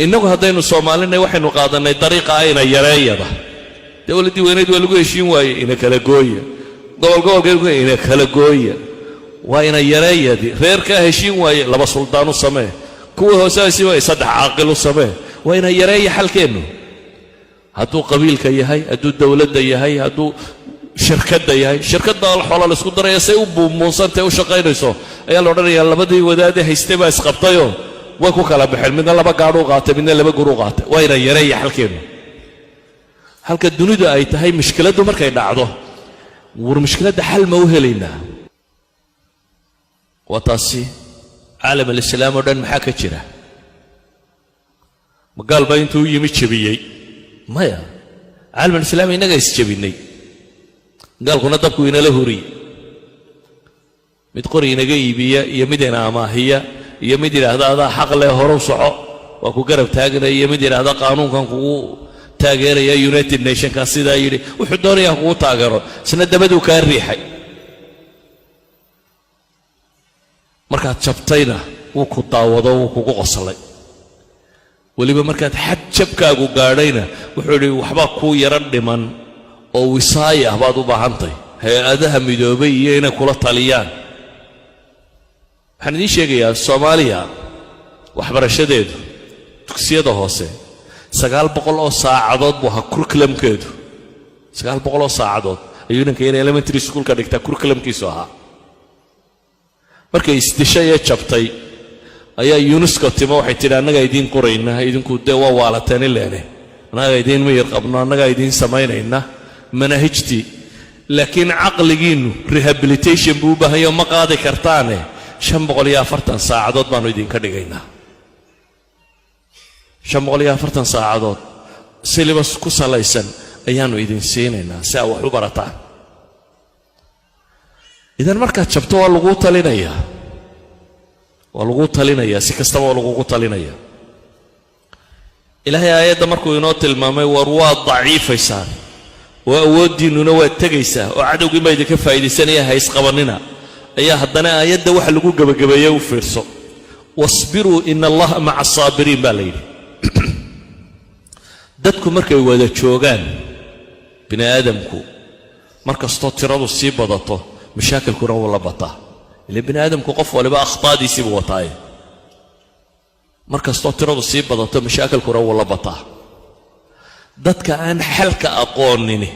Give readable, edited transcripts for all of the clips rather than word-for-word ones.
Innagu haddaynu Soomaalinay, waxaynu qaadannay dariiqa ayna yareeyada. Dowladdii weynayd waa lagu heshiin waayey, ina kala gooya. Gobol gobolka ina kala gooya, waa ina yareeyadii. Reerkaa heshiin waaye, laba suldaan u samee. Kuwa hoose heshiin waaye, saddex caaqil u samee. Waa ina yareeya xalkeennu. Hadduu qabiilka yahay, hadduu dowladda yahay, hadduu shirkadda yahay, shirkadda xoola la isku daraya, say u buumuunsantay u shaqaynayso, ayaa la odhanayaa labadii wadaadee haystay baa isqabtayoo way ku kala baxeen. Midna laba gaadhuu qaatay, midna laba guruu qaatay. Waa ina yareeya xalkeennu. Halka dunidu ay tahay mushkiladdu markay dhacdo, war mushkiladda xal ma u helaynaa? Waa taasi. Caalam alislaam oo dhan maxaa ka jira? Ma gaal baa intuu u yimi jebiyey? Maya. Caalam alislaam innaga isjebinnay, gaalkuna dabku inala huriye. Mid qori inaga iibiya iyo mid ina amaahiya iyo mid yidhaahda adaa xaq leh, horu soco, waa ku garab taagnaya, iyo mid yidhaahda qaanuunkan kugu taageeraya, United Nationka sidaa yidhi, wuxuu doonayaa kugu taageero, isna dabaduu kaa riixay. Markaad jabtayna wuu ku daawado, wuu kugu qoslay. Weliba markaad xad jabkaagu gaadhayna wuxuu yidhi waxbaa kuu yaro dhiman oo wisaaya ah baad u baahantay, hay-adaha midoobay iyo inay kula taliyaan. Waxaan idiin sheegayaa, Soomaaliya waxbarashadeedu dugsiyada hoose 900 oo saacadood buu ahaa curriculumkeedu. 900 oo saacadood ayuu inanka in elementary schoolka dhigtaa curriculumkiisu ahaa. Markay isdishay ee jabtay ayaa UNESCO timo, waxay tidhi annagaa idiin qorayna, idinku dee waa waalateen ileene, annagaa idiin miyir qabno, annagaa idiin samaynayna manaahijtii, laakiin caqligiinnu rehabilitation buu u baahanyo, ma qaadi kartaane, 540 saacadood baannu idinka dhigaynaa. 540 saacadood syllabus ku salaysan ayaannu idin siinaynaa si aad wax u barataan. Idan markaad jabto waa laguu talinayaa, waa laguu talinayaa, si kastaba waa lagugu talinayaa. Ilaahay aayadda markuu inoo tilmaamay, war waad daciifaysaan oo awooddiinnuna waad tegaysaa oo cadowgii baa idinka faa'iidaysanaya, ha isqabannina, ayaa haddana aayadda waxa lagu gebagabeeyey u fiirso: wasbiruu ina allaha maca asaabiriin baa la yidhi. Dadku markay wada joogaan, bini aadamku mar kastoo tiradu sii badato, mashaakilkuna wuu la bataa. Ile bini aadamku qof waliba akhtaadiisiibuu wataaye. Mar kastoo tiradu sii badato, mashaakilkuna wuu la bataa. Dadka aan xalka aqoonini,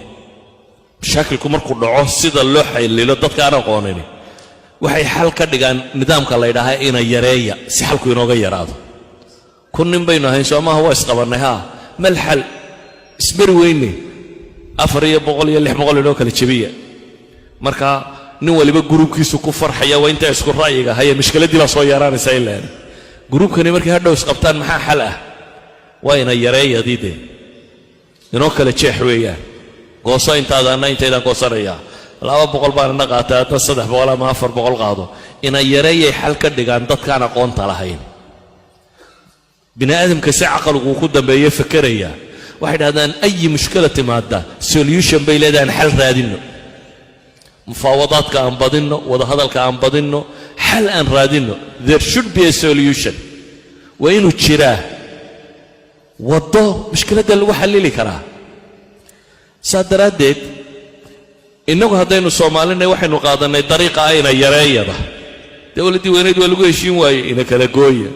mashaakilku markuu dhaco sida loo xallilo dadka aan aqoonini, waxay xal ka dhigaan nidaamka la ydhaahaa ina yareeya, si xalku inooga yaraado. 1000 nin baynu ahayn, soo maaha? Waa isqabannay. Haa, mal xal isberi weyne, 400 iyo 600 inoo kala jebiya. Marka nin waliba groupkiisu ku farxaya, waa intaa isku ra'yiga haye, mushkiladdii baa soo yaraanaysa. Ilaan groupkani markay hadhow isqabtaan, maxaa xal ah? Waa ina yareeyadii dee, inoo kala jeex weeyaan. Gooso intaada, anna intaydaan goosanayaa. 200 baan ina qaatay, hadda 300 ama 400 qaado. Ina yareeyay xal ka dhigaan dadkaan aqoonta lahayn. Bini aadamka si caqliguu ku dambeeye fakeraya, waxay dhahdaan ayi mushkila timaada solution bay leedahan, xal raadinno, mufaawadaadka aan badinno, wadahadalka aan badinno, xal aan raadinno. There should be a solution, waa inuu jiraa waddo mushkiladda lagu xallili karaa. Saa daraaddeed innagu haddaynu Soomaalinay, waxaynu qaadannay dariiqa ayna yareeyada. Dowladdii weynayd waa lagu heshiin waayey, ina kala gooya.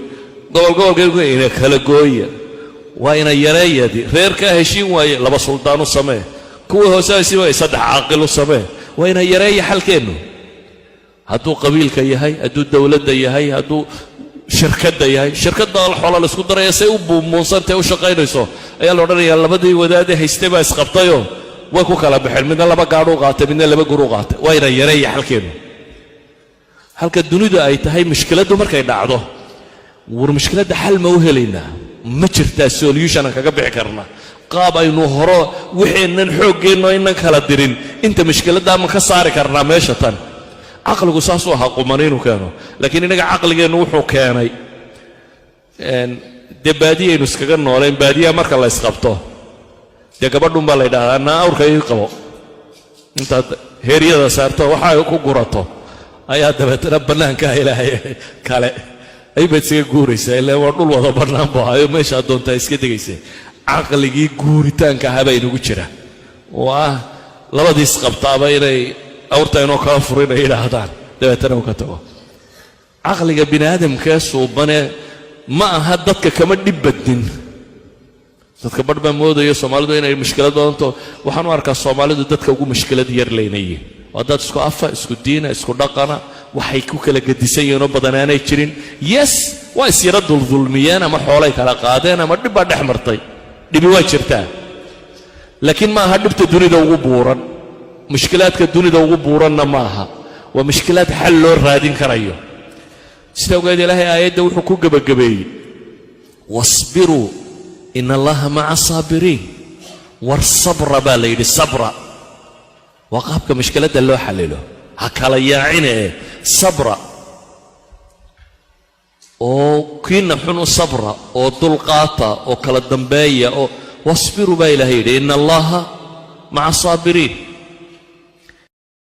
Gobol gobolka ina kala gooya, waa ina yareeyadii. Reerkaa heshiin waaye, laba suldaan u samee. Kuwa hoose heshiin waaye, saddex caaqil u samee. Waa ina yareeya xalkeennu. Hadduu qabiilka yahay, hadduu dowladda yahay, hadduu shirkadda yahay, shirkadda xoola la isku daraya, say u buumuunsantay u shaqaynayso, ayaa la odhanayaa labadii wadaadee haystay baa isqabtayoo way ku kala baxeen. Midna laba gaadhuu qaatay, midna laba guruu qaatay. Waa ina yareeya xalkeennu. Halka dunidu ay tahay mushkiladdu markay dhacdo, war mushkiladda xal ma u helaynaa? Ma jirtaa solution aan kaga bixi karna? Qaab aynu horo wixeennan xooggeenno inan kala dirin inta mushkiladdaa ma ka saari karnaa meesha tan? Caqligu saasuu ahaa quman inuu keeno, laakiin innaga caqligeennu wuxuu keenay dee baadiyaynu iskaga noolayn. Baadiyaha marka la isqabto, dee gabadhun baa la yidhahdaa naa awrka ii qabo. Intaad heeryada saarto waxaa ku gurato ayaa dabeetana bannaanka ilaahay kale. Aybaad isaga guuraysaa, ilaa waa dhul wada bannaan bu ahayo, meeshaad doontaa iska degaysa. Caqligii guuritaanka ahaa baa inugu jira, oo ah labadiis qabtaaba inay awrta inoo kala furin ay yidhaahdaan, dabeetana uu ka tago. Caqliga bini aadamkee suubane ma aha. Dadka kama dhib badnin. Dadka badh baa moodaya Soomaalidu inay mushkilad badanto. Waxaan u arkaa Soomaalidu dadka ugu mushkilad yar leynayiin. Waa dad isku afa, isku diina, isku dhaqana, waxay ku kala gedisan yihiin oo badanaanay jirin. Yes, waa isyara duldulmiyeen ama xoolay kala qaadeen ama dhib baa dhex martay, dhibi waa jirtaa, laakiin ma aha dhibta dunida ugu buuran. Mushkilaadka dunida ugu buuranna ma aha. Waa mushkilaad xal loo raadin karayo. Sida ogeed, Ilaahay aayadda wuxuu ku gebagabeeyey: "واصبروا إن الله مع الصابرين." War sabra baa la yidhi. Sabra waa qaabka mushkiladda loo xallilo. Ha kala yaacine ee sabra, oo kiina xun u sabra, oo dulqaata, oo kala dambeeya, oo واصبروا baa Ilahay yidhi, إن الله مع الصابرين.